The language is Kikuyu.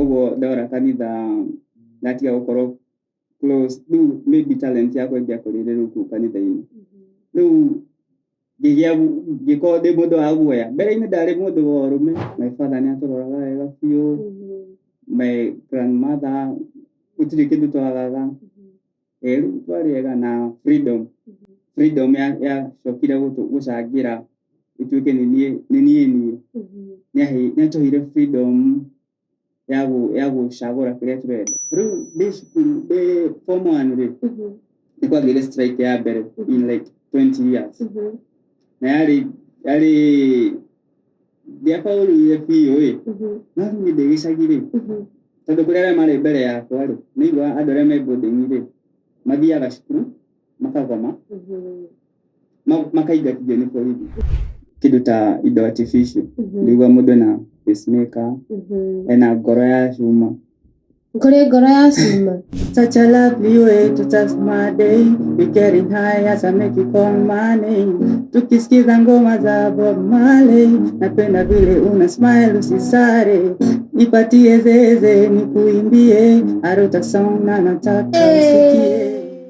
Koguo ndora kanitha ndatiga gũkorwo close, rĩu maybe talent yakwa ĩngĩakũrĩire rĩu kũu kanitha-inĩ. Rĩu ngĩgĩa ngĩkorwo ndĩ mũndũ wa guoya. Mbere-inĩ ndarĩ mũndũ wa ũrũme. My father nĩ atũroraga wega biũ, my grandmother, gũtirĩ kĩndũ twagaga. Ĩĩ rĩu twarĩ ega na freedom, freedom yacokire gũcangĩra ĩtuĩke nĩ niĩ nĩ niĩ niĩ. Nĩ atũheire freedom ya gũcagũra kĩrĩa tũrenda. Rĩu ndĩ cukuru, ndĩ form one rĩ, nĩ kwagĩire strike ya mbere in like 20 years. Na yarĩ ndiabaũrire biũ ĩ, no rĩu niĩ ndĩ gĩcagi rĩ, tondũ kũrĩ arĩa marĩ mbere yakwa rĩ, nĩ iguaga andũ arĩa me boarding rĩ, mathiaga cukuru makagoma, makaingatithio nĩ borithi. Kĩndũ ta indo artificial, nĩguo mũndũ ena pacemaker, ena ngoro ya cuma. Kũrĩ ngoro ya cuma. Such a lovely way to start my day. We getting high as I make you call my name. Tukisikiza ngoma za Bob Marley. Napenda vile una smile, usisare. Nipatie zeze nikuimbie. I wrote a song na nataka usikie.